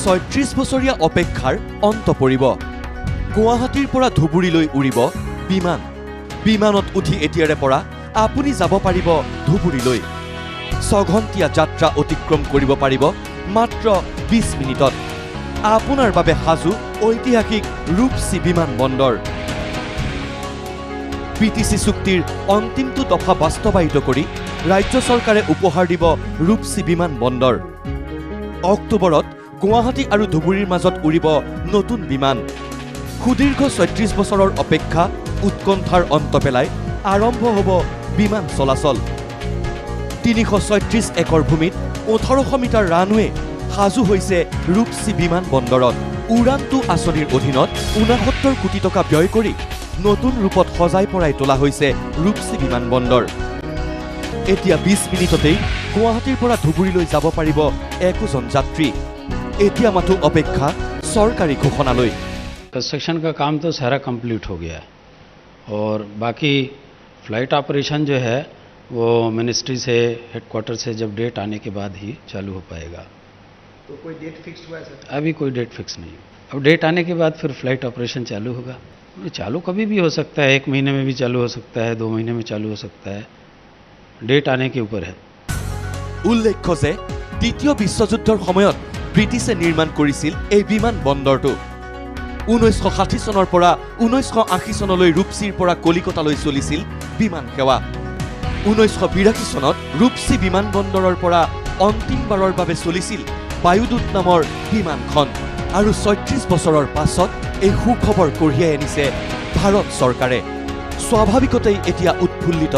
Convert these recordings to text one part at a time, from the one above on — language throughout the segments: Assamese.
36 বছৰীয়া অপেক্ষাৰ অন্ত পৰিব। গুৱাহাটীৰ পৰা ধুবুৰীলৈ উৰিব বিমান। বিমানত উঠি এতিয়াৰে পৰা আপুনি যাব পাৰিব ধুবুৰীলৈ। 6 ঘণ্টীয়া যাত্ৰা অতিক্ৰম কৰিব পাৰিব মাত্ৰ 20 মিনিটত। আপোনাৰ বাবে সাজু ঐতিহাসিক ৰূপচী বিমান বন্দৰ। বিটিচি চুক্তিৰ অন্তিমটো দফা বাস্তৱায়িত কৰি ৰাজ্য চৰকাৰে উপহাৰ দিব ৰূপচী বিমান বন্দৰ। অক্টোবৰত গুৱাহাটী আৰু ধুবুৰীৰ মাজত উৰিব নতুন বিমান। সুদীৰ্ঘ 36 বছৰৰ অপেক্ষা, উৎকণ্ঠাৰ অন্ত পেলাই আৰম্ভ হ'ব বিমান চলাচল। 336 একৰ ভূমিত 1800 মিটাৰ ৰানৱে সাজু হৈছে ৰূপচী বিমান বন্দৰত। উড়ান 2 আঁচনিৰ অধীনত 69 কোটি টকা ব্যয় কৰি নতুন ৰূপত সজাই পৰাই তোলা হৈছে ৰূপচী বিমান বন্দৰ। এতিয়া 20 মিনিটতেই গুৱাহাটীৰ পৰা ধুবুৰীলৈ যাব পাৰিব একোজন যাত্ৰী। এতিয়া মাথো অপেক্ষা চৰকাৰী ঘোষণালৈ। कंस्ट्रक्शन का काम तो सारा कंप्लीट हो गया है और बाकी फ्लाइट ऑपरेशन जो है, वो मिनिस्ट्री से, हेडक्वार्टर से जब डेट आने के बाद ही चालू हो पाएगा। तो कोई डेट फिक्स हुआ है सर? अभी कोई डेट फिक्स नहीं है। अब डेट आने के बाद फिर फ्लाइट ऑपरेशन चालू होगा। ये चालू कभी भी हो सकता है, एक महीने में भी चालू हो सकता है, 2 महीने में चालू हो सकता है, डेट आने के ऊपर है। উল্লেখ্য যে দ্বিতীয় বিশ্বযুদ্ধৰ সময়ত ব্ৰিটিছে নিৰ্মাণ কৰিছিল এই বিমান বন্দৰটো। 1960 চনৰ পৰা 1980 চনলৈ ৰূপচীৰ পৰা কলিকতালৈ চলিছিল বিমান সেৱা। 1982 চনত ৰূপচী বিমান বন্দৰৰ পৰা অন্তিমবাৰৰ বাবে চলিছিল বায়ুদূত নামৰ বিমানখন। আৰু 36 বছৰৰ পাছত এই সুখবৰ কঢ়িয়াই আনিছে ভাৰত চৰকাৰে। স্বাভাৱিকতেই এতিয়া উৎফুল্লিত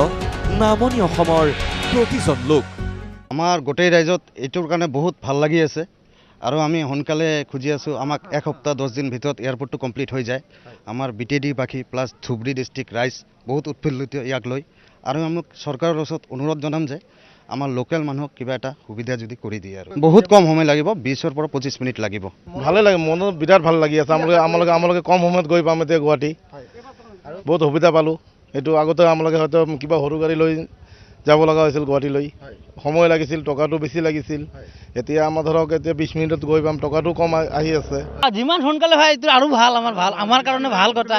নামনি অসমৰ প্ৰতিজন লোক। আমাৰ গোটেই ৰাইজত এইটোৰ কাৰণে বহুত ভাল লাগি আছে আৰু আমি সোনকালে খুজি আছোঁ, আমাক এসপ্তাহ 10 দিন ভিতৰত এয়াৰপৰ্টটো কমপ্লিট হৈ যায়। আমাৰ বিটিএডি বাসী প্লাছ ধুবুৰী ডিষ্ট্ৰিক্ট ৰাইজ বহুত উৎফুল্লিত ইয়াক লৈ আৰু আমাক চৰকাৰৰ ওচৰত অনুৰোধ জনাম যে আমাৰ লোকেল মানুহক কিবা এটা সুবিধা যদি কৰি দিয়ে আৰু বহুত কম সময় লাগিব, 20ৰ পৰা 25 মিনিট লাগিব। ভালে লাগে, মনত বিৰাট ভাল লাগি আছে। আমালোকে কম সময়ত গৈ পাম এতিয়া গুৱাহাটী। বহুত সুবিধা পালোঁ সেইটো। আগতে আমালোকে হয়তো কিবা সৰু গাড়ী লৈ যাব লগা হৈছিল গুৱাহাটীলৈ, সময় লাগিছিল, টকাটো বেছি লাগিছিল। এতিয়া আমাৰ ধৰক এতিয়া 20 মিনিটত গৈ পাম, টকাটো কম আহি আছে। যিমান সোনকালে হয় এইটো আৰু ভাল, আমাৰ ভাল, আমাৰ কাৰণে ভাল কথা।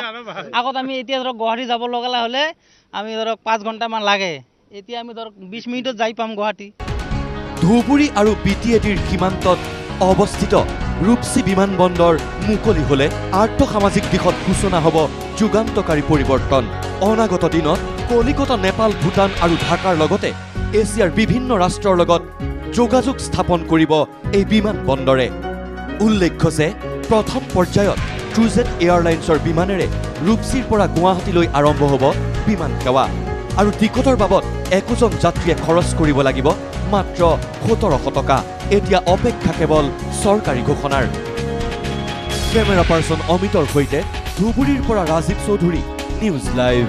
আগত আমি এতিয়া ধৰক গুৱাহাটী যাব লগা হ'লে আমি ধৰক 5 ঘণ্টামান লাগে, এতিয়া আমি ধৰক 20 মিনিটত যাই পাম গুৱাহাটী। ধুবুৰী আৰু বিটিএডিৰ সীমান্তত অৱস্থিত ৰূপচী বিমান বন্দৰ মুকলি হ'লে আৰ্থসামাজিক দিশত সূচনা হ'ব যুগান্তকাৰী পৰিৱৰ্তন। অনাগত দিনত কলিকতা, নেপাল, ভূটান আৰু ঢাকাৰ লগতে এছিয়াৰ বিভিন্ন ৰাষ্ট্ৰৰ লগত যোগাযোগ স্থাপন কৰিব এই বিমান বন্দৰে। উল্লেখ্য যে প্ৰথম পৰ্যায়ত ট্ৰুজেট এয়াৰলাইন্সৰ বিমানেৰে ৰূপচীৰ পৰা গুৱাহাটীলৈ আৰম্ভ হ'ব বিমান সেৱা আৰু টিকটৰ বাবদ একোজন যাত্ৰীয়ে খৰচ কৰিব লাগিব মাত্ৰ 1700 টকা। এতিয়া অপেক্ষা কেৱল চৰকাৰী ঘোষণাৰ। কেমেৰা পাৰ্চন অমিতৰ সৈতে ধুবুৰীৰ পৰা ৰাজীৱ চৌধুৰী, নিউজ লাইভ।